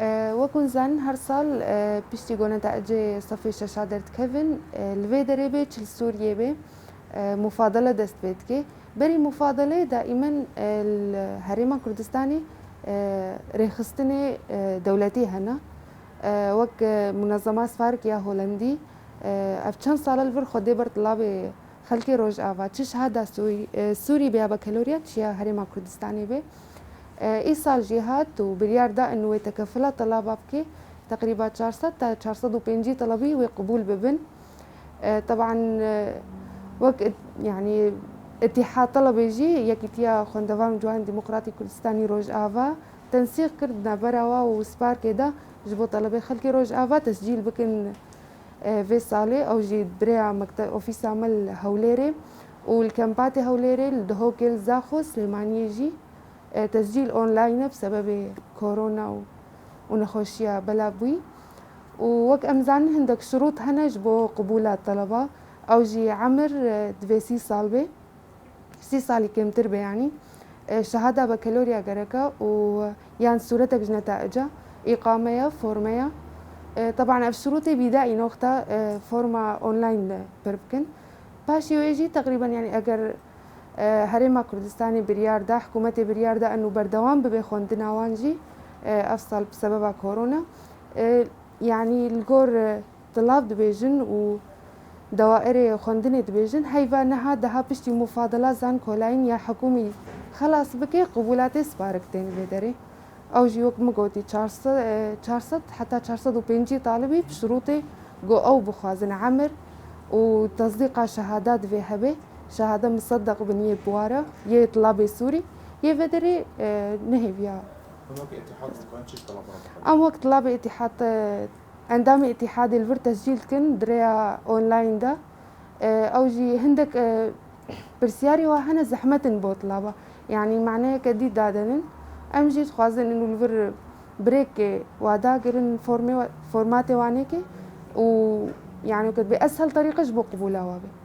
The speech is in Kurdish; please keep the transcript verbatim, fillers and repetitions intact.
E, wek hûn zanin, her sal, e, piştî ku netecê sefê şeş a derdikevin, e, li vê derê bê çi li Sûriyê bê, e, mufadele dest pê dike. Berî mufadeleyê daîmen, e, li Herêma Kurdistanê, e, rêxistinê, e, dewletî hene. E, wek, e, Munezema Spark ya Holandî, e, ev çend sal e li vir xwe dê ber tilabê xelkê Rojava, çi şehada Sûrî, e, Sûrî bê ya bakalorya, çi ya Herêma Kurdistanê bê. E, îsal jî hat û biryar da in wê tekefila telaba bike, teqrîba çar sed ta çar sed û pêncî telebî wê qebûl bibin. E, teban, e, wek it-, yanî Îtîhad Telebê jî, Yekîtiya Xwendevan û Ciwanên Demokratîk Kurdistanî Rojava, tensîq kir di navbera wa û Sparkê de ji bo telebê xelkê Rojava tescîl bikin, e, vê salê. Ew jî bi rêya mekte-, ofîsa me li Hewlêrê û li Kempatê Hewlêrê, li Dihokê, li Zaxo, Silêmaniyê jî, e, tescîl online e bi sebebê korona û, û nexweşiya belav bûyî. Û wek em zanin, hindek şirût hene ji bo qibûla teleba. Ew jî emir, e, divê sî sal bê. Sî salî kêmtir be, yanî, e, şehada bakalorya gereke û yan sûretek ji netaica, îqameya, formeya. E, teban ev şirûtê bîdaî noxta, e, forma online de pir bikin. Paşê wê jî teqrîben, yanî eger, e, Herêma Kurdistanê biryar da, hikûmetê biryar da eno berdewam bibe xwendina wan jî, e, ev sal bi sebeba korona, e, yanî li gor, e, tilav dibêjin û dawairê xwendinê dibêjin, heyva niha daha piştî mufadela zankolayîn ya hikûmî xelas bike, qibûlatê Spark tên vê derê. Ew jî wek min gotî, çar sed, e, çar sed heta çar sed û pêncî talibî bi şirûtê ku ew bixwazin emir û tesdîqa şehada divê hebe, şehada museddeq bin yê biwara, yê tilabê Sûrî, yê vê derê, e, nehêviya. Em wek îtîhad dikan çi ji telaba bixwin? Em wek tilabê îtîhad, e, endamê îtîhadê li vir tescîl dikin di rêya online de. E, ew jî hindek, e, pirsyarê wa hene zehmet in bo tilaba. Yanî maneyeke dî dadenin. Em jî dixwazin û li vir birêkê wa dagirin, formê wa, formatê wanê ke û, yanî, weke dibê eshel terîqe ji bo qibûla wa be.